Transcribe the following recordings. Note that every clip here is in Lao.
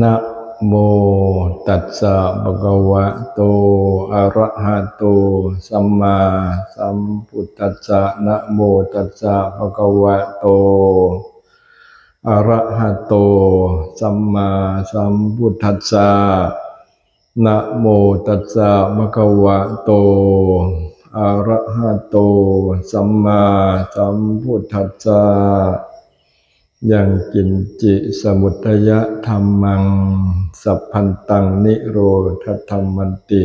นะโมตัสสะภะคะวะโต อะระหะโต สัมมาสัมพุทธัสสะ นะโมตัสสะภะคะวะโต อะระหะโต สัมมาสัมพุทธัสสะ นะโมตัสสะภะคะวะโต อะระหะโต สัมมาสัมพุทธัสสะ ยังกินจิสมุททะยะธัมมัง สัพพันตัง นิโรธะธัมมันติ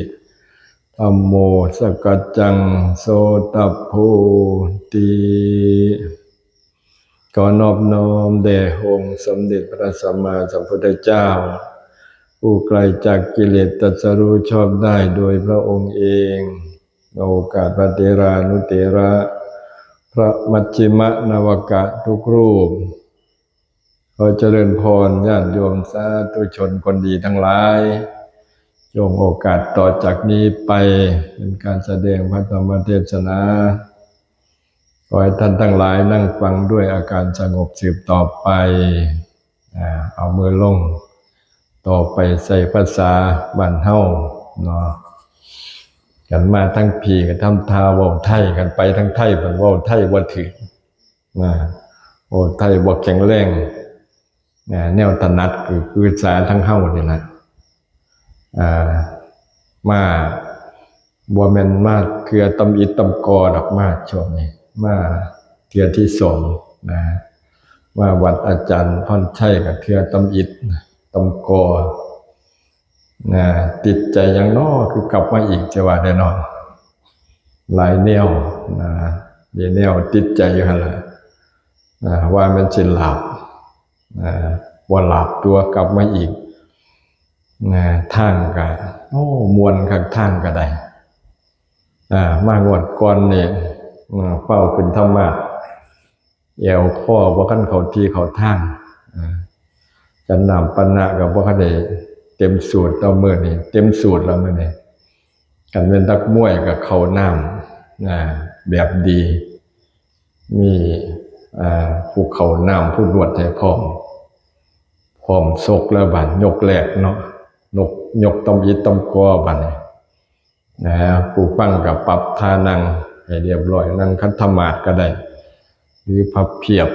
ธัมโม สะกัจจัง โสตะโพ ติ ขอนอบน้อมแด่องค์สมเด็จพระสัมมาสัมพุทธเจ้า ผู้ไกลจากกิเลส ตรัสรู้ชอบได้โดยพระองค์เอง โอกาสพระเถรานุเถระ พระมัชฌิมะนวกะทุกรูป ขอเจริญพรญาติโยมสาธุชนคนดีทั้งหลาย ช่วงโอกาสต่อจากนี้ไปเป็นการแสดงพระธรรมเทศนา ขอให้ท่านทั้งหลายนั่งฟังด้วยอาการสงบสืบต่อไป อา เอามือลง ต่อไปใช้ภาษาบ้านเฮาเนาะ คันมาทางพี้ก็ทำท่าเว้าไทย คันไปทางไทยบัดเว้าไทยบ่ถืก นะ เว้าไทยบ่แข็งแรง นะ แนวถนัดคือภาษาทางเฮานี่ล่ะ อ่า มา บ่แม่นมาเทื่อตำอิดตำกอดอก มาช่วงนี้ มาเทื่อที่สองนะ มาวัดอาจารย์พรชัยก็เทื่อตำอิดตำกอ นะ ติดใจหยังน้อ คือกลับมาอีก จะว่าได้เนาะ หลายแนวนะ มีแนวติดใจอยู่หั่นล่ะ นะ ว่าแม่นสิหลาบ นะ บ่หลาบตัว กลับมาอีก นะ ทางก็ โอ้ ม่วนคัก ทางก็ได้ อ่า มางวดก่อนนี่ อ่า ฟ้าวขึ้นธรรมาสน์ แอวคอบ่ทันเข้าที่เข้าทาง อ่า ฉันน้ำปานะก็บ่ทันได้เต็มสูตร แต่มื้อนี้เต็มสูตรแล้วมื้อนี้ คันแม่นนักมวยก็เข้าน้ำ อ่า แบบดี มี อ่า ผู้เข้าน้ำ ผู้นวดให้พร้อม พร้อมชกแล้วบาด ยกแรกเนาะ ยก ยกตำอิดตำกอบัดนี้ นะ ผู้ฟังก็ปรับท่านั่งให้เรียบร้อย นั่งขัดสมาธิก็ได้ หรือพับเพียบ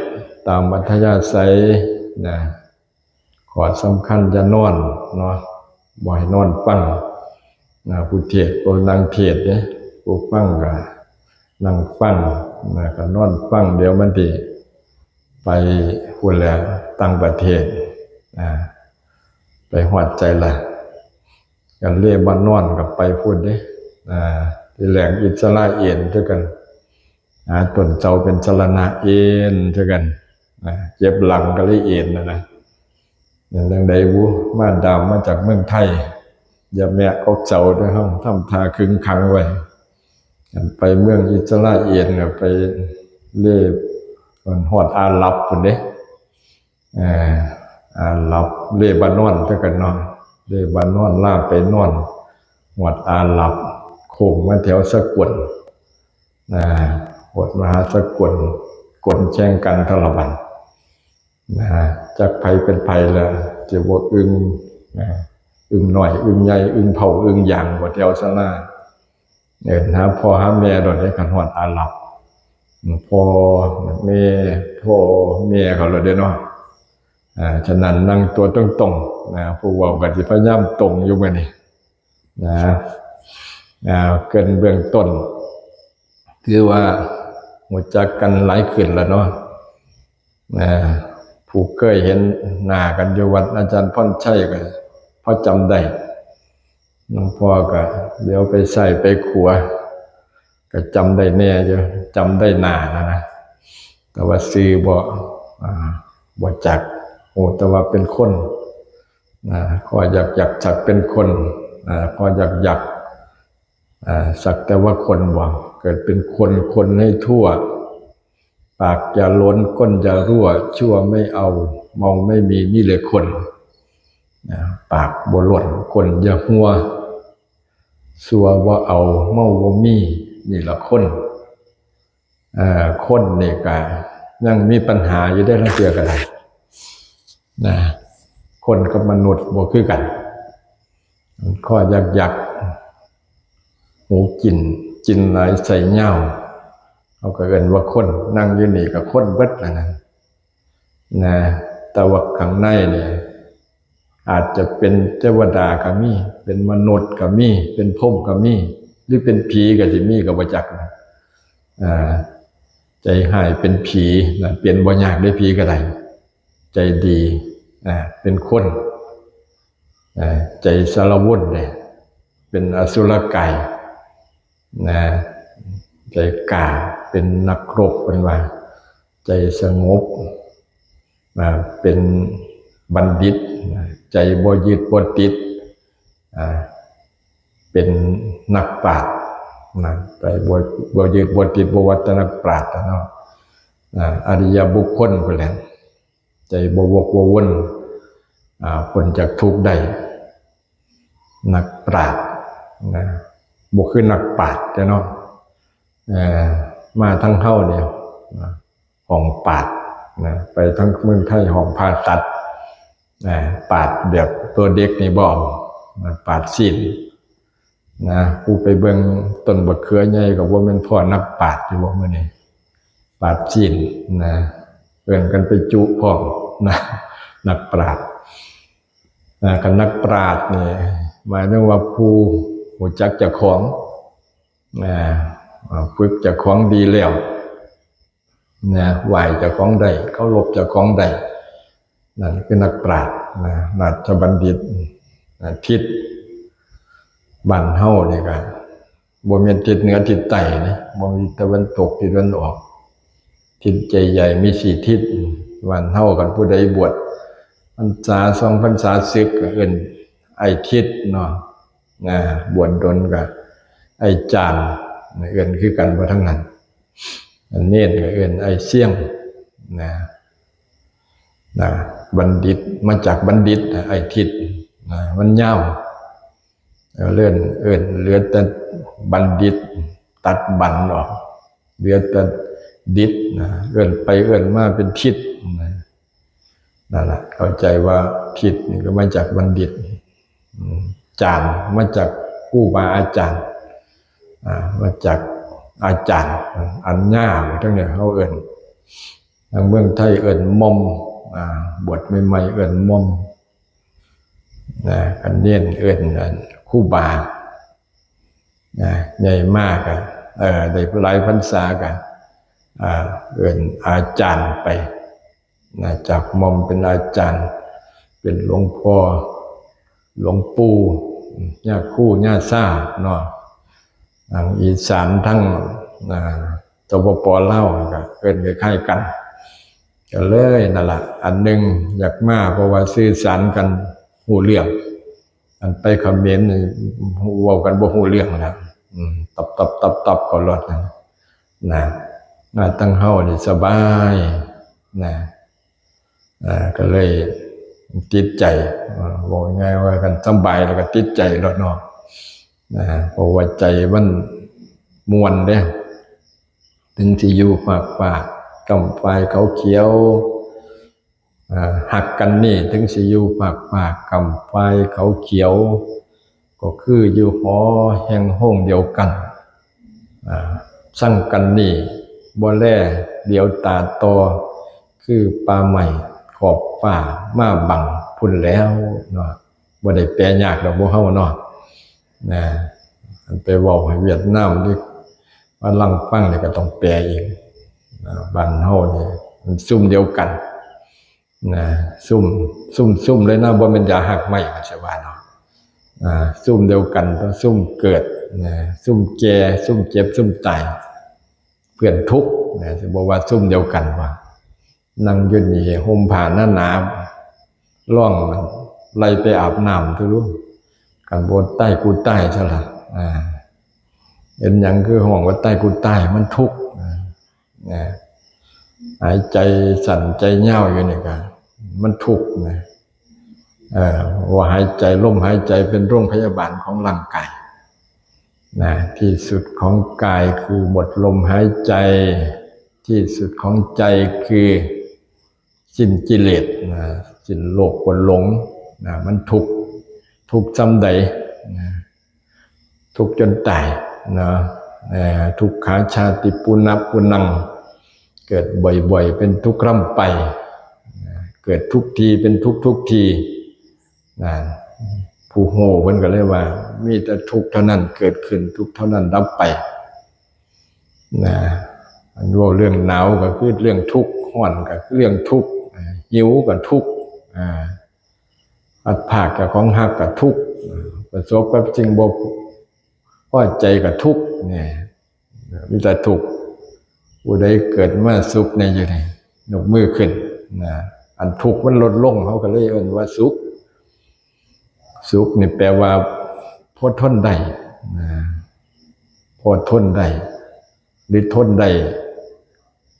ตามอัธยาศัยนะ ข้อสำคัญอย่านอนเนาะ บ่ให้นอนฟังนะ ผู้เทศน์ก็นั่งเทศน์เด้ ผู้ฟังก็นั่งฟังนะ ก็นอนฟัง เดี๋ยวมันสิไปพุ้นแหละ ต่างประเทศ อ่า ไปฮอดไสล่ะ กันเลบานอนก็ไปพุ้นเด้ อ่า ทีแรกอิสราเอลคือกัน หาต้นเสาเป็นสรณะ เอนคือกัน อ่า เจ็บหลังก็เลยเอนนั่นนะ แม่นจั่งใดบุ มาดามมาจากเมืองไท อย่าแมะกอกเสาเด้อ เฮาทำท่าขึงขังไว้ อันไปเมืองอิสราเอลน่ะ ไปเลบ มันฮอดอาหรับพุ้นเด้ เอ่อ อาหรับ เลบานอนคือกันเนาะ เลบานอน ลาไปนอน ฮอดอาหรับ โค้งมาแถวสกล อ่า ฮอดมหาสกล กลแข่งกันเท่าละบัด นะ จักไผเป็นไผล่ะ สิบ่อึ่ง นะ อึ่งน้อย อึ่งใหญ่ อึ่งเผา อึ่งหยังบ่ แถวศาลา เอิ้นหาพ่อหาแม่โลดเด้ คันฮอดอาหรับ พ่อแม่ พ่อแม่เขาโลดเด้เนาะ อ่า ฉะนั้นนั่งตัวตรงๆ นะ ผู้เว้าก็สิพยายามตรงอยู่มื้อนี้ นะ อ่า เกริ่นเบื้องต้น ถือว่ารู้จักกันหลายขึ้นแล้วเนาะ อ่า ผู้เคยเห็นหน้ากันอยู่วัดอาจารย์พรชัยก็พอจำได้ ຫຼວງພໍ່ກໍຫຼຽວໄປຊ້າຍໄປຂວາ ກໍຈຳໄດ້ແດ່ຢູ່ ຈຳໄດ້ໜ້ານະ ແຕ່ວ່າຊື່ບໍ່ ອາ ບໍ່ຈັກ ຮູ້ແຕ່ວ່າເປັນຄົນ ອາ ຂໍຢາກຢາກສັກເປັນຄົນ ອາ ຂໍຢາກຢາກ ອາ ສັກແຕ່ວ່າຄົນບໍ່ ເກີດເປັນຄົນ ຄົນໃຫ້ທົ່ວ ປາກຢ່າຫຼົນ ກົ້ນຢ່າຮົ່ວ ຊົ່ວໄມ່ເອົາ ເມົາໄມ່ມີ ມີແຕ່ຄົນ ນະ ປາກບໍ່ຫຼົນ ກົ້ນຢ່າຮົ່ວ ຊົ່ວບໍ່ເອົາ ເມົາບໍ່ມີ ນີ້ລະຄົນ ເອີ ຄົນນີ້ກະຍັງມີບັນຫາຢູ່ເດ້ ລາງເທື່ອກະໄດ້ນະ ຄົນກັບມະນຸດບໍ່ຄືກັນ ຄໍຢາກຢາກ ຫູກິນ ກິນຫຼາຍໄສ້ຍາວ ເຮົາກໍເອີ້ນວ່າຄົນ ນັ່ງຢູ່ນີ້ກໍຄົນເບິດລະນັ້ນນະ ແຕ່ວ່າຂ້າງໃນນີ້ ອາດຈະເປັນເທວະດາກໍມີ ເປັນມະນຸດກໍມີ ເປັນພົມກໍມີ ຫຼືເປັນຜີກໍຊິມີກໍບໍ່ຈັກ ອາ ໃຈຮ້າຍເປັນຜີນະ ເປັນບໍ່ຍາກເດ້ ຜີກໍໄດ້ ໃຈດີ ອາ ເປັນຄົນ ນະ ໃຈສາລະວົນເດ້ ເປັນອະສຸລະກາຍນະ ໃຈກາ ເປັນນັກລົບ ເພິ່ນວ່າ ໃຈສະຫງົບນະ ເປັນບັນດິດນະ ໃຈບໍ່ຍຶດບໍ່ຕິດນະ ເປັນນັກປາດນະ ໃຈບໍ່ ບໍ່ຍຶດບໍ່ຕິດ ບໍ່ວ່າແຕ່ນັກປາດເນາະ ອາ ອະລິຍະບຸກຄົນພຸ້ນແຫຼະ ໃຈບໍ່ວົກບໍ່ວົນ ອາ ພົ້ນຈາກທຸກໄດ້ ນັກປາດນະ ບໍ່ຄືນັກປາດເດ້ເນາະ ເອີ ມາທາງເຮົານີ້ນະ ຫ້ອງປາດນະ ໄປທາງເມືອງໄທຫ້ອງຜ່າຕັດນະ ປາດແບບຕົວເດັກນີ້ບໍ່ເອົານະ ປາດຊີ້ນ ນະ ຜູ້ໄປເບິ່ງຕົ້ນບັກເຂືອໃຫຍ່ກໍບໍ່ແມ່ນພໍ້ນັກປາດຢູ່ບໍ່ມື້ນີ້ ປາດຊີ້ນນະ ເອີ້ນກັນໄປຈຸພ້ອມນະ ນັກປາດນະ ຄັນນັກປາດນີ້ ໝາຍເຖິງວ່າຜູ້ຮູ້ຈັກເຈົ້າຂອງນະ ຝຶກເຈົ້າຂອງດີແລ້ວ ນະ ໄຫວ້ເຈົ້າຂອງໄດ້ ເຄົາລົບເຈົ້າຂອງໄດ້ ນັ້ນຄືນັກປາດນະ ລາຊະບັນດິດນະ ທິດ ບ້ານເຮົານີ້ກະບໍ່ແມ່ນທິດເໜືອທິດໃຕ້ນະ ບໍ່ມີຕາເວັນຕົກທິດຕາເວັນອອກ ທິດໃຫຍ່ໆມີສີ່ທິດ ບ້ານເຮົາຄັນຜູ້ໃດບວດພັນສາສອງພັນສາສຶກ ກະເອີ້ນອ້າຍທິດເນາະ ນະ ບວດດົນກະອ້າຍຈານ ເອີ້ນຄືກັນບໍ່ທາງນັ້ນ ອັນເນນກໍເອີ້ນອ້າຍຊຽງນະ ນະ ບັນດິດ ມາຈາກບັນດິດນະ ອ້າຍທິດນະ ມັນຍາວ ເອີ້ນ ເອີ້ນ ເຫຼືອແຕ່ບັນດິດ ຕັດບັນອອກ ເຫຼືອແຕ່ດິດນະ ເອີ້ນໄປເອີ້ນມາເປັນທິດນະ ນັ້ນລະ ເຂົ້າໃຈວ່າທິດນີ້ກໍມາຈາກບັນດິດ ອາ ຈານ ມາຈາກຄູບາອາຈານ ອາ ມາຈາກອາຈານ ອັນຍາວ ທາງນີ້ເຮົາເອີ້ນ ທາງເມືອງໄທເອີ້ນໝ່ອມ ອາ ບວດໃໝ່ໆເອີ້ນໝ່ອມນະ ຄັນເນນເອີ້ນ ອັນ ຄູບານະ ໃຫຍ່ມາກະ ເອີ ໄດ້ຫຼາຍພັນສາກະ ອາ ເອີ້ນອາຈານໄປ ນະ ຈາກໝ່ອມເປັນອາຈານ ເປັນຫຼວງພໍ່ ຫຼວງປູ່ ຍາຄູ ຍາຊາເນາະ ທາງອີສານ ທາງ ອາ ສປປ ລາວ ກໍເອີ້ນຄ້າຍໆກັນ ກໍເລີຍນັ້ນລະ ອັນໜຶ່ງຢາກມາ ເພາະວ່າສື່ສານກັນຮູ້ເລື່ອງ ອັນໄປຂະເໝນນີ້ເວົ້າກັນບໍ່ຮູ້ເລື່ອງນະ ອືມ ຕັບໆໆໆ ເຂົ້າລອດນະ ນະ ມາທາງເຮົານີ້ສະບາຍນະ ອາ ກໍເລີຍຕິດໃຈ ເວົ້າງ່າຍໆວ່າຄັນສະບາຍແລ້ວກໍຕິດໃຈໂລດເນາະ ນະ ເພາະວ່າໃຈມັນມ່ວນເດ້ ເຖິງຊິຢູ່ຟາກຟ້າກ້ຳຝ້າຍເຂົາຂຽວ ອາ ຮັກກັນນີ້ເຖິງຊິຢູ່ຟາກຟ້າກ້ຳຝ້າຍເຂົາຂຽວ ກໍຄືຢູ່ຫໍແຫ່ງໂຮງດຽວກັນ ອາ ຊັງກັນນີ້ບໍ່ແລຫຼຽວຕາຕໍ່ ຄືປ່າໄມ້ຂອບຟ້າມາບັງພຸ້ນແລ້ວເນາະ ບໍ່ໄດ້ແປຍາກດອກໝູ່ເຮົາເນາະ ນະ ອັນໄປເວົ້າໃຫ້ຫວຽດນາມ ຫຼືຝຣັ່ງຟັງນີ້ກໍຕ້ອງແປອີກ ນະ ບ້ານເຮົານີ້ມັນຊຸມດຽວກັນ ນະ ຊຸມ ຊຸມ ຊຸມເລີຍນະ ບໍ່ແມ່ນຢາຮັກໄມ້ ເພິ່ນຊິວ່າເນາະ ອ່າ ຊຸມດຽວກັນ ຊຸມເກີດນະ ຊຸມແກ່ ຊຸມເຈັບ ຊຸມຕາຍ ເພື່ອນທຸກນະ ຊິບອກວ່າຊຸມດຽວກັນວ່າ ນັ່ງຢູ່ນີ້ ຫົ່ມຜ້າໜາໆ ລອງໄລ່ໄປອາບນ້ຳເບິ່ງດູ ຄັນບໍ່ຕາຍກູຕາຍຊະລະ ອ່າ ເປັນຫຍັງຄືຮ້ອງວ່າຕາຍກູຕາຍ? ມັນທຸກນະ ນະ ຫາຍໃຈສັ້ນໃຈຍາວຢູ່ນີ້ກະ ມັນທຸກນະ ເອີ ວ່າຫາຍໃຈ ລົມຫາຍໃຈເປັນໂຮງພະຍາບານຂອງຮ່າງກາຍນະ ທີ່ສຸດຂອງກາຍຄືໝົດລົມຫາຍໃຈ ທີ່ສຸດຂອງໃຈຄືສິ້ນກິເລດນະ ສິ້ນໂລບກົນຫຼົງນະ ມັນທຸກ ທຸກສ່ຳໃດນະ? ທຸກຈົນຕາຍເນາະ ເອີ ທຸກຂາຊາຕິປຸນະປຸນະ ເກີດບ່ອຍໆ ເປັນທຸກລ່ຳໄປ ເກີດທຸກທີ່ ເປັນທຸກທຸກທີ່ນະ ຜູ້ຮູ້ເພິ່ນກໍເລີຍວ່າ ມີແຕ່ທຸກເທົ່ານັ້ນເກີດຂຶ້ນ ທຸກເທົ່ານັ້ນດັບໄປນະ ອັນເວົ້າເລື່ອງໜາວກໍຄືເລື່ອງທຸກ ຮ້ອນກໍຄືເລື່ອງທຸກ ຫິວກໍທຸກ ອາ ພັດພາກຈາກຂອງຮັກກໍທຸກ ປະສົບກັບສິ່ງບໍ່ພໍໃຈກໍທຸກ ນີ້ມີແຕ່ທຸກ ຜູ້ໃດເກີດມາສຸກແດ່ຢູ່ນີ້ ຍົກມືຂຶ້ນນະ ອັນທຸກມັນລົດລົງ ເຮົາກໍເລີຍເອີ້ນວ່າສຸກ ສຸກນີ້ແປວ່າພໍທົນໄດ້ນະ ພໍທົນໄດ້ ຫຼື ທົນໄດ້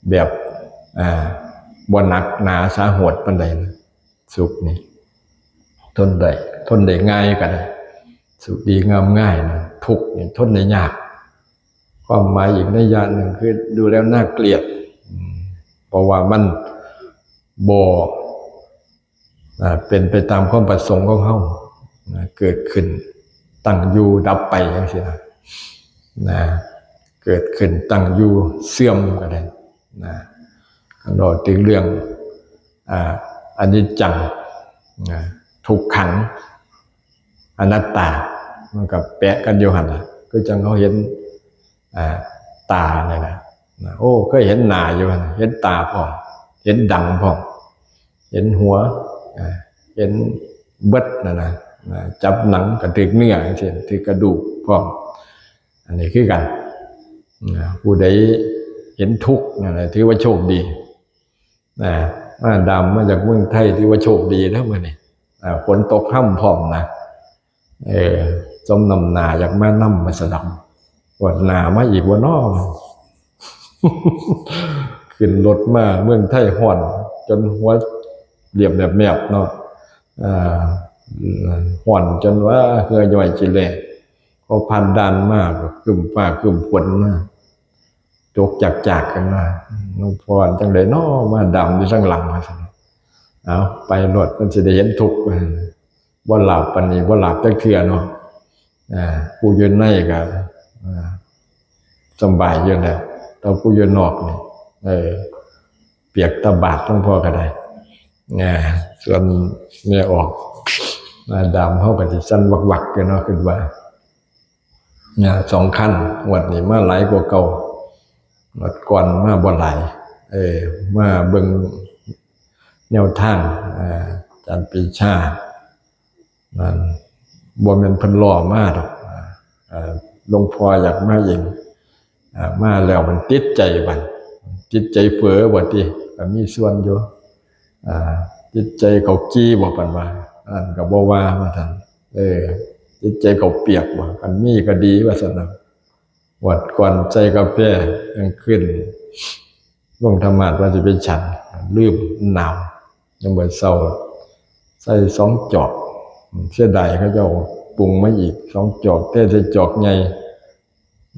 ແບບ ອ່າ ບໍ່ໜັກໜາສາຫົດປານໃດນະ ສຸກນີ້ທົນໄດ້ ທົນໄດ້ງ່າຍກໍໄດ້ ສຸກດີງາມງ່າຍນະ ທຸກນີ້ທົນໄດ້ຍາກ ຄວາມໝາຍອີກໄລຍະໜຶ່ງຄືດູແລ້ວໜ້າເກລີຍດ ເພາະວ່າມັນບໍ່ ອ່າ ເປັນໄປຕາມຄວາມປະສົງຂອງເຮົານະ ເກີດຂຶ້ນ ຕັ້ງຢູ່ ດັບໄປ ຈັ່ງຊີ້ນະ ນະ ເກີດຂຶ້ນ ຕັ້ງຢູ່ ເສື່ອມກໍໄດ້ນະ ຄັນເວົ້າເຖິງເລື່ອງ ອ່າ ອະນິດຈັງນະ ທຸກຂັງ ອະນັດຕາ ມັນກໍແປະກັນຢູ່ຫັ້ນລະ ຄືຈັ່ງເຮົາເຫັນ ອ່າ ຕານີ້ນະ ໂອ້ ເຄີຍເຫັນໜ້າຢູ່ຫັ້ນ ເຫັນຕາພ້ອມ ເຫັນດັງພ້ອມ ເຫັນຫົວ ເຫັນເບິດນັ້ນນະ ຈັບໜັງກະຖືກເນື້ອຈັ່ງຊີ້ ຖືກກະດູກພ້ອມ ອັນນີ້ຄືກັນ ຜູ້ໃດເຫັນທຸກນັ້ນແຫຼະ ຖືວ່າໂຊກດີ ມາດາມມາຈາກເມືອງໄທ ຖືວ່າໂຊກດີເດີມື້ນີ້ ຝົນຕົກຮຳພ້ອມນະ ເອີ ສົມນ້ຳໜ້າຢາກມານຳ ວ່າຊັ້ນດອກ ງວດໜ້າມາອີກບໍ່ນໍ ຂຶ້ນລົດມາເມືອງໄທຮ້ອນຈົນຫົວຫຼຽບແມບໆເນາະ ເອີ ຮ້ອນຈົນວ່າເຫື່ອຍ້ອຍຈິແລ່ ພໍຜ່ານດ່ານມາກໍຄຶ້ມຟ້າຄຶ້ມຝົນມາ ຕົກຈາກໆກັນມາ ຫຼວງພໍ່ຈັ່ງໃດນໍ ມາດຳຢູ່ທາງຫຼັງ ວ່າຊັ້ນ ເອົາ ໄປໂລດ ມັນຊິໄດ້ເຫັນທຸກ ວ່າຊັ້ນ ບໍ່ຫຼາບປານນີ້ ບໍ່ຫຼາບຈັກເທື່ອເນາະ ອ່າ ຜູ້ຢູ່ໃນກໍ ອ່າ ສຳບາຍຢູ່ແລ້ວ ແຕ່ຜູ້ຢູ່ນອກນີ້ ເອີ ປຽກຕາບາດ ຫຼວງພໍ່ກໍໄດ້ ອ່າ ສ່ວນແມ່ອອກ ມາດາມເຮົາກໍຊິສັ່ນວັກໆຢູ່ເນາະ ຄິດວ່າ ອ່າ ສອງຄັນ ງວດນີ້ມາຫຼາຍກວ່າເກົ່າ ງວດກ່ອນມາບໍ່ຫຼາຍ ເອີ ມາເບິ່ງແນວທາງ ອ່າ ອາຈານປີຊາ ນັ້ນ ບໍ່ແມ່ນເພິ່ນລໍ້ມາດອກ ອ່າ ຫຼວງພໍ່ຢາກມາເອງ ອ່າ ມາແລ້ວມັນຕິດໃຈບັດ ຕິດໃຈເຝີບໍ່ຕິ ກໍມີສ່ວນຢູ່ ອ່າ ຕິດໃຈເຂົ້າຈີ່ບໍ່ ປານວ່າ ອັນນັ້ນກໍບໍ່ວ່າ ວ່າຊັ້ນ ເອີ ຕິດໃຈເຂົ້າປຽກບໍ່ ຄັນມີກໍດີ ວ່າຊັ້ນນະ ງວດກ່ອນໃສ່ກາແຟ ກາງຄືນລົງທຳມາດວ່າຊິໄປສັນ ລືມ ໜາວ ຍາມມື້ເຊົ້າໃສ່ສອງຈອກ ເສຍດາຍ ເຂົາເຈົ້າປຸງມາອີກສອງຈອກ ແຕ່ໃສ່ຈອກໃຫຍ່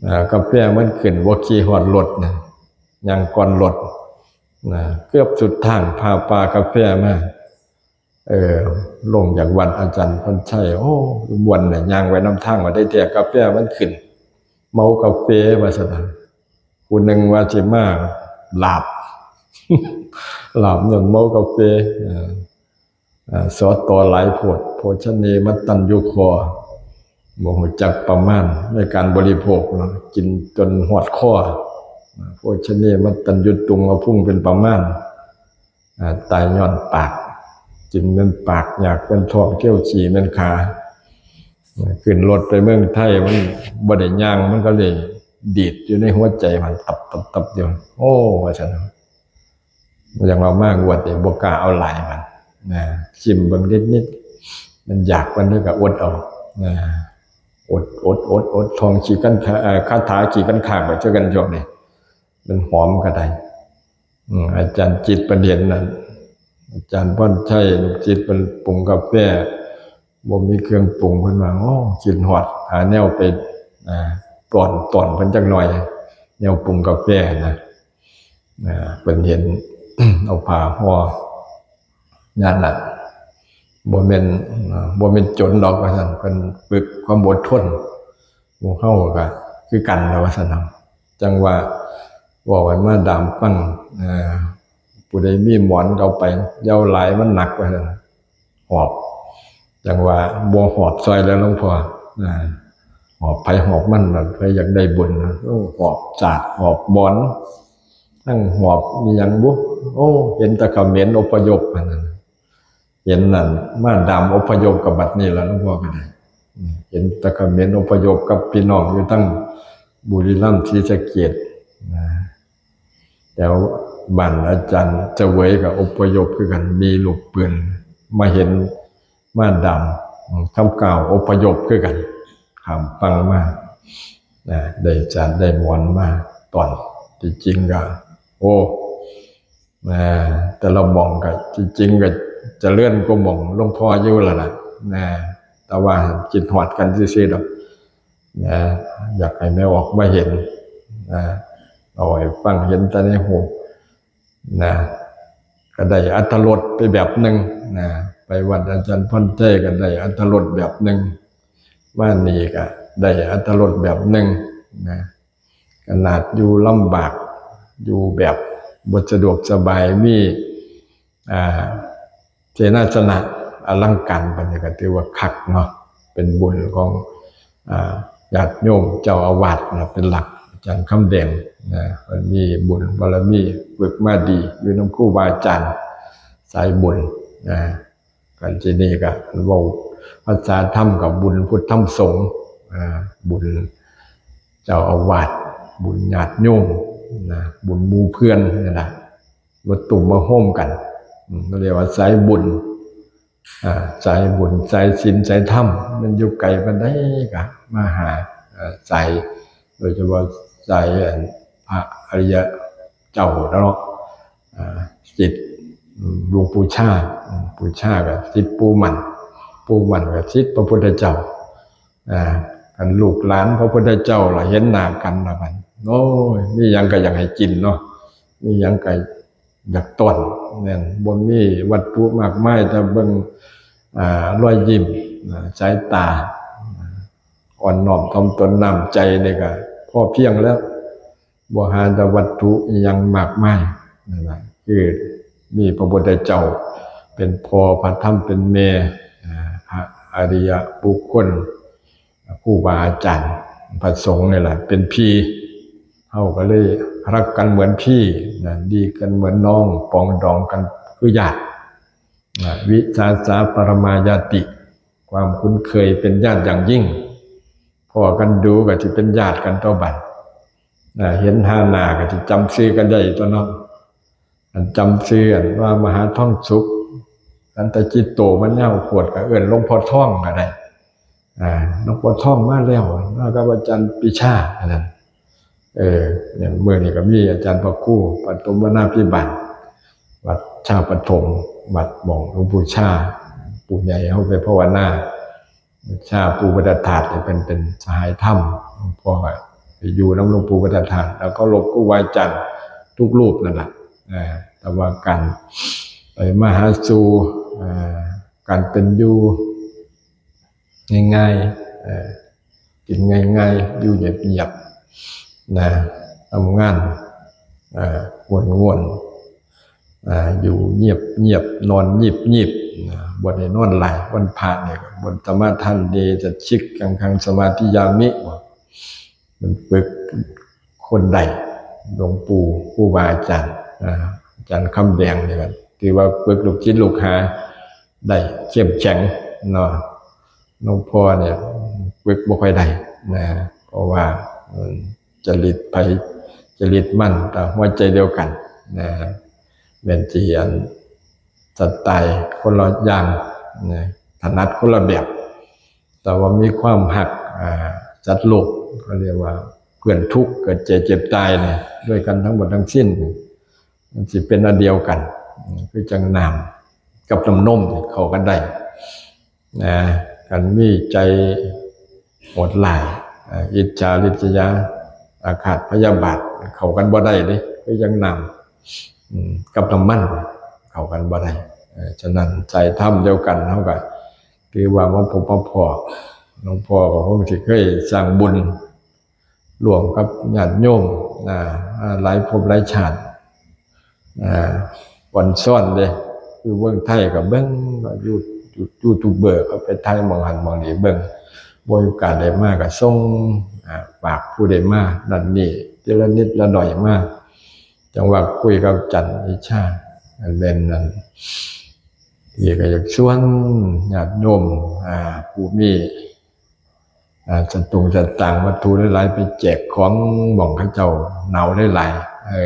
ອ່າ ກາແຟມັນຂຶ້ນ ບໍ່ຂີ່ຮອດລົດນະ ຍ່າງກ່ອນລົດນະ ເກືອບສຸດທາງ ພາປ່າກາແຟມາ ເອີ ລົງຈາກວັດອາຈານພອນໄຊ ໂອ້ ບ່ອນນີ້ຍ່າງໄປນຳທາງວ່າ ໄດ້ແທ້ກາແຟມັນຂຶ້ນ ເມົາກາເຟ ວ່າຊັ້ນນະ ຜູ້ໜຶ່ງວ່າຊິມາລາບ ລາບຍ້ອນເມົາກາເຟ ເອີ ເອີ ສຕ ຫຼາຍໂພດ ໂພຊະເນ ມັດຕັນຍຸຄໍ ບໍ່ຮູ້ຈັກປະມານໃນການບໍລິໂພກເນາະ ກິນຈົນຮອດຄໍ ໂພຊະເນ ມັດຕັນຍຸຕຸງ ເອົາພຸງເປັນປະມານ ອາ ຕາຍຍ້ອນປາກ ກິນແມ່ນປາກ ຢາກແມ່ນທ້ອງ ທຽວຂີ້ແມ່ນຂາ ຂຶ້ນລົດໄປເມືອງໄທ ມັນບໍ່ໄດ້ຍ່າງ ມັນກໍເລີຍດີດຢູ່ໃນຫົວໃຈ ມັນຕັບໆໆຢູ່. ໂອ້ ວ່າຊັ້ນ. ຢ່າງວ່າມາງວດນີ້ບໍ່ກ້າເອົາຫຼາຍ ມັນນະ ຊິມເບິ່ງນິດໆ ມັນຢາກປານໃດກໍອົດເອົານະ ອົດໆໆ ທ່ອງຂີ້ກັນ ເອີ ຄາຖາຂີ້ກັນຄາກໄປຄືກັນຊ່ວງນີ້ ມັນຫອມກໍໄດ້. ອາຈານຈິດເພິ່ນເຫັນນັ້ນ ອາຈານພອນໄຊ ລູກສິດເພິ່ນປຸງກາແຟ ບໍ່ມີເຄື່ອງປຸງ ເພິ່ນວ່າ ໂອ້ ຄິດຮອດ ຫາແນວໄປ ອາ ຕ້ອນ ຕ້ອນເພິ່ນຈັກໜ່ອຍ ແນວປຸງກາແຟນະ. ອາ ເພິ່ນເຫັນ ເອົາຜ້າຫໍ່ນັ້ນລະ ບໍ່ແມ່ນ ອາ ບໍ່ແມ່ນຈົນດອກ ວ່າຊັ້ນ. ເພິ່ນຝຶກຄວາມອົດທົນ. ໝູ່ເຮົາກໍຄືກັນລະ ວ່າຊັ້ນເນາະ. ຈັ່ງວ່າເວົ້າໃຫ້ມາດາມຟັງ ເອີ ຜູ້ໃດມີໝອນກໍເອົາໄປ ຢ່າເອົາຫຼາຍ ມັນໜັກ ວ່າຊັ້ນ. ຫອບ ຈັ່ງວ່າບໍ່ຫອບຊ່ອຍແລ້ວ ຫຼວງພໍ່ ອາ ຫອບໃຜຫອບມັນນະ ໃຜຢາກໄດ້ບຸນນະ. ໂອ້ ຫອບສາກ ຫອບບອນ ທັງຫອບອີ່ຫຍັງບຸ ໂອ້ ເຫັນແຕ່ຂະເໝນອົບພະຍົບຫັ້ນນະ. ເຫັນນັ້ນ ມາດາມອົບພະຍົບກັບບັດນີ້ລະ ຫຼວງພໍ່ກໍໄດ້ ເຫັນແຕ່ຂະເໝນອົບພະຍົບກັບພີ່ນ້ອງຢູ່ທາງບຸຣີລຳ ສີສະເກດນະ. ແຖວບ້ານອາຈານສະເຫວີຍກໍອົບພະຍົບຄືກັນ ໜີລູກປືນ ມາເຫັນມາດາມຄຳກ່າວອົບພະຍົບຄືກັນ ຂ້າມຝັ່ງມານະ ໄດ້ສາກໄດ້ໝອນມາຕ້ອນ. ທີ່ຈິງກໍ ໂອ້ ແຕ່ລະໝ່ອງກໍ ທີ່ຈິງກໍຈະເລີນກວ່າໝ່ອງຫຼວງພໍ່ຢູ່ແລ້ວລະນະ ແຕ່ວ່າຄິດຮອດກັນຊື່ໆດອກນະ ຢາກໃຫ້ແມ່ອອກມາເຫັນນະ ເອົາໃຫ້ຟັງ ເຫັນແຕ່ໃນຮູບນະ ກໍໄດ້ອັດຖະລົດໄປແບບໜຶ່ງນະ. ໄປວັດອາຈານພອນໄຊກໍໄດ້ອັດຖະລົດແບບໜຶ່ງ ມານີ້ກໍໄດ້ອັດຖະລົດແບບໜຶ່ງນະ. ຂະໜາດຢູ່ລຳບາກ ຢູ່ແບບບໍ່ສະດວກສະບາຍ ມີ ອ່າ ເສນາສະນະອະລັງການປານນີ້ ກໍຖືວ່າຄັກເນາະ. ເປັນບຸນຂອງ ອ່າ ຍາດໂຍມເຈົ້າອາວາດເນາະ ເປັນຫຼັກ ອາຈານຄຳແດງນະ ເພິ່ນມີບຸນບາລະມີ ຝຶກມາດີ ຢູ່ນຳຄູບາອາຈານສາຍບຸນນະ. ກັນທີ່ນີ້ກໍເວົ້າພາສາທຳກໍບຸນພຸດທຳສົງ ອ່າ ບຸນເຈົ້າອາວາດ ບຸນຍາດໂຍມນະ ບຸນໝູ່ເພື່ອນນີ້ລະ ມາຕຸ້ມມາໂຮມກັນ ເຂົາເອີ້ນວ່າສາຍບຸນ ອ່າ ສາຍບຸນ ສາຍສິນ ສາຍທຳ ມັນຢູ່ໄກປານໃດກໍມາຫາ ເອີ ສາຍ ໂດຍສະເພາະສາຍ ອັນ ພະອະລິຍະເຈົ້າເນາະ ອ່າ ສິດ ອືມ ຫຼວງປູ່ຊາ ອືມ ປູ່ຊາກໍສິດປູ່ໝັ້ນ ປູ່ໝັ້ນກໍສິດພະພຸດທະເຈົ້າ. ອ່າ ຄັນລູກຫຼານພະພຸດທະເຈົ້າລະເຫັນໜ້າກັນລະ ບັດ ໂອ້ຍ ມີຫຍັງກໍຢາກໃຫ້ກິນເນາະ ມີຫຍັງກໍຢາກຕ້ອນ ແມ່ນບໍ່ມີວັດຖຸມາກມາຍ ແຕ່ເບິ່ງ ອ່າ ລອຍຍິ້ມ ອ່າ ສາຍຕາ ອ່ອນນ້ອມຖ່ອມຕົນ ນ້ຳໃຈນີ້ກໍພໍພຽງແລ້ວ ບໍ່ຫາແຕ່ວັດຖຸອີ່ຫຍັງມາກມາຍ. ນັ້ນລະ ຄືມີພະພຸດທະເຈົ້າເປັນພໍ່ ພະທຳເປັນແມ່ ອ່າ ພະອະລິຍະບຸກຄົນ ຄູບາອາຈານ ພະສົງນີ້ລະເປັນພີ່ ເຮົາກໍເລີຍຮັກກັນເໝືອນພີ່ນະ ດີກັນເໝືອນນ້ອງ ປອງດອງກັນຄືຍາດນະ. ວິສາສາປະຣະມາຍາຕິ ຄວາມຄຸ້ນເຄີຍເປັນຍາດຢ່າງຍິ່ງ ພໍ້ກັນດູກໍຊິເປັນຍາດກັນຕໍ່ບັດ ເຫັນຫາໜ້າກໍຊິຈຳຊື່ກັນໄດ້ຕົວະເນາະ. ອັນຈຳຊື່ ອັນວ່າມະຫາທອງສຸກ ສັນຕະຈິດໂຕ ມັນຍາວໂພດ ກໍເອີ້ນຫຼວງພໍ່ທອງກໍໄດ້ ອ່າ ຫຼວງພໍ່ທອງມາແລ້ວ ມາກັບອາຈານປີຊາ ອັນນັ້ນ ເອີ ມື້ນີ້ກໍມີອາຈານພະຄູປະຖົມວະນາພິບານ ວັດຊາປະຖົມ ວັດໝ່ອງຫຼວງປູ່ຊາ ປູ່ໃຫຍ່ເຮົາໄປພາວະນາ ຊາປູ່ວັດທະທາດ ເພິ່ນເປັນສະຫາຍທຳ ຫຼວງພໍ່ໄປຢູ່ນຳຫຼວງປູ່ວັດທະທາດ ແລ້ວເຄົາລົບຄູບາອາຈານທຸກຮູບນັ້ນລະ. ເອີ ແຕ່ວ່າການໄປມາຫາສູ່ ເອີ ການເປັນຢູ່ງ່າຍໆ ເອີ ກິນງ່າຍໆ ຢູ່ງຽບໆ ນະ ທຳງານ ເອີ ງ່ວນໆ ອ່າ ຢູ່ງຽບໆ ນອນງຽບໆ ນະ ບໍ່ໄດ້ນອນຫຼາຍ. ວັນພະນີ້ກໍບົດສະມາທານເນ ຈະຊິກ ຈັງຄັງ ສະມາທິຍາມິ ມັນຝຶກຄົນໄດ້ ຫຼວງປູ່ ຄູບາອາຈານ ອ່າ ອາຈານຄຳແດງນີ້ກໍຖືວ່າຝຶກລູກສິດລູກຫາໄດ້ເຂັ້ມແຂງເນາະ. ຫຼວງພໍ່ນີ້ ຝຶກບໍ່ຄ່ອຍໄດ້ນະ ເພາະວ່າ ອືມ ຈະລິດໃຜຈະລິດມັນ ແຕ່ຫົວໃຈດຽວກັນນະ ແມ່ນຊິອັນ ສະໄຕລ໌ຄົນລະຢ່າງນະ ຖະໜັດຄົນລະແບບ ແຕ່ວ່າມີຄວາມຮັກ ອາ ສັດໂລກ ເຂົາເອີ້ນວ່າເພື່ອນທຸກເກີດແກ່ເຈັບຕາຍນີ້ ດ້ວຍກັນທັງໝົດທັງສິ້ນ ມັນຊິເປັນອັນດຽວກັນ ຄືຈັ່ງນ້ຳກັບນ້ຳນົມເຂົ້າກັນໄດ້ນະ ຄັນມີໃຈໂຫດຮ້າຍ ອາ ອິດສາລິດສະຍາ ອາຄາດພະຍາບາດ ເຂົ້າກັນບໍ່ໄດ້ເດ້ ຄືຈັ່ງນ້ຳ ອືມ ກັບນ້ຳມັນເຂົ້າກັນບໍ່ໄດ້ ເອີ ສະນັ້ນສາຍທຳດຽວກັນ ເຮົາກໍຖືວ່າມາພົບມາພໍ້ ຫຼວງພໍ່ກໍຄົງຊິເຄີຍສ້າງບຸນ ຮ່ວມກັບຍາດໂຍມ ອາ ມາຫຼາຍພົບຫຼາຍຊາດ ອາ ອອນຊອນເດ້ ຄືເມືອງໄທກໍເບິ່ງ ຢູ ຢູ ຢູທູບເບີເຂົາໄປຖ່າຍໝ່ອງຫັ້ນໝ່ອງນີ້ເບິ່ງ ບໍ່ມີໂອກາດໄດ້ມາກໍສົ່ງ ອາ ຝາກຜູ້ໃດມານັ້ນນີ້ ທີລະນິດລະໜ້ອຍມາ ຈັ່ງວ່າຄຸຍກັບອາຈານວິຊາ ອັນແມ່ນນັ້ນ ທີ່ກໍຢາກຊວນຍາດໂຍມ ອາ ຜູ້ມີ ອາ ສະຕຸງສະຕາງວັດຖຸຫຼາຍໆ ໄປແຈກຂອງໝ່ອງເຂົາເຈົ້າໜາວຫຼາຍໆ ເອີ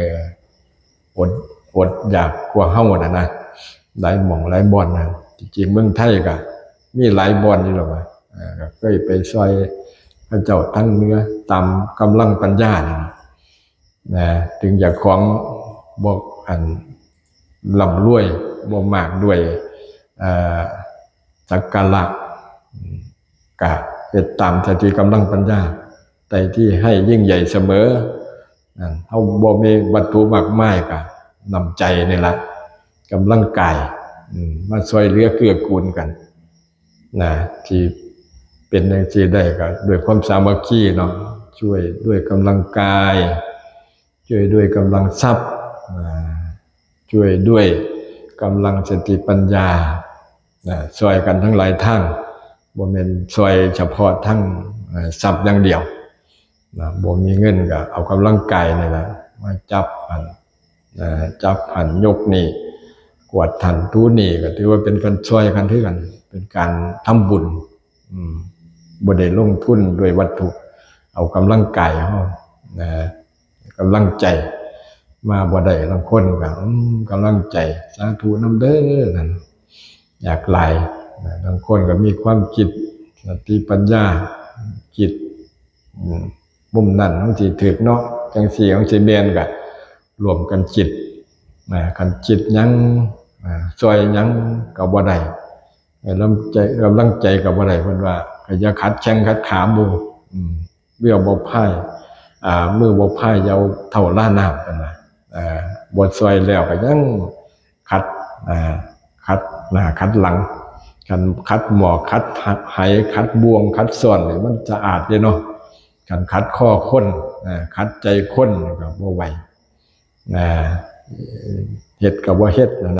ອົດ ອົດຢາກກວ່າເຮົາຫັ້ນນະ ຫຼາຍໝ່ອງຫຼາຍບ່ອນນະ ທີ່ຈິງເມືອງໄທກໍມີຫຼາຍບ່ອນຢູ່ແລ້ວວ່າ ເອີ ກໍເຄີຍໄປຊ່ອຍເຂົາເຈົ້າທາງເໜືອຕາມກຳລັງປັນຍານີ້ນະ ນະ ເຖິງເຈົ້າຂອງບໍ່ອັນລ່ຳລວຍ ບໍ່ມາກດ້ວຍ ເອີ ສັກກາລະ ກະເຮັດຕາມສະຕິກຳລັງປັນຍາ ໃດທີ່ໃຫ້ຍິ່ງໃຫຍ່ສະເໝີ ນັ້ນ ເຮົາບໍ່ມີວັດຖຸມາກມາຍ ກະນ້ຳໃຈນີ້ລະ ກຳລັງກາຍ ອາ ມາຊ່ວຍເຫຼືອເກື້ອກູນກັນ ນະ ທີ່ເປັນຈັ່ງຊີ້ໄດ້ກໍດ້ວຍຄວາມສາມັກຄີເນາະ ຊ່ວຍດ້ວຍກຳລັງກາຍ ຊ່ວຍດ້ວຍກຳລັງຊັບ ອາ ຊ່ວຍດ້ວຍກຳລັງສະຕິປັນຍາ ນະ ຊ່ວຍກັນທັງຫຼາຍທາງ ບໍ່ແມ່ນຊ່ວຍສະເພາະທາງ ອາ ຊັບຢ່າງດຽວ ນະ ບໍ່ມີເງິນກໍເອົາກຳລັງກາຍນີ້ລະມາຈັບຫັ້ນ ເອີ ຈັບຫັ້ນຍົກນີ້ ກວາດຫັ້ນຖູນີ້ ກໍຖືວ່າເປັນການຊ່ວຍກັນຄືກັນ ເປັນການທຳບຸນ ອືມ ບໍ່ໄດ້ລົງທຶນດ້ວຍວັດຖຸ ເອົາກຳລັງກາຍເຮົາ ນະ ກຳລັງໃຈ ມາບໍ່ໄດ້ ລາງຄົນກໍ ອືມ ກຳລັງໃຈ ສາທຸນຳເດີ ນັ້ນ ຢາກຫຼາຍ ນະ ລາງຄົນກໍມີຄວາມຄິດ ສະຕິປັນຍາ ຄິດ ອືມ ມຸມນັ້ນມັນຊິຖືກເນາະ ຈັ່ງຊີ້ມັນຊິແມ່ນ ກໍຮ່ວມກັນຄິດ ນະ ຄັນຄິດຫຍັງ ອາ ຊ່ວຍຫຍັງກໍບໍ່ໄດ້ ໃຫ້ກຳລັງໃຈ ກຳລັງໃຈກໍບໍ່ໄດ້ ເພິ່ນວ່າ ກໍຢ່າຂັດແຂ້ງຂັດຂາໝູ່ ອືມ ເມື່ອບໍ່ພາຍ ອາ ມືບໍ່ພາຍຢ່າເທົ່າລານ້ຳ ເພິ່ນວ່າ ເອີ ບໍ່ຊ່ວຍແລ້ວກໍຍັງຂັດ ອາ ຂັດໜ້າຂັດຫຼັງ ຄັນຂັດໝໍ້ ຂັດໄຫ ຂັດບ່ວງ ຂັດຊ້ອນນີ້ມັນສະອາດເດ້ເນາະ ຄັນຂັດຄໍຄົນ ອາ ຂັດໃຈຄົນກໍບໍ່ໄຫວ ອາ ເຮັດກໍບໍ່ເຮັດ ນະ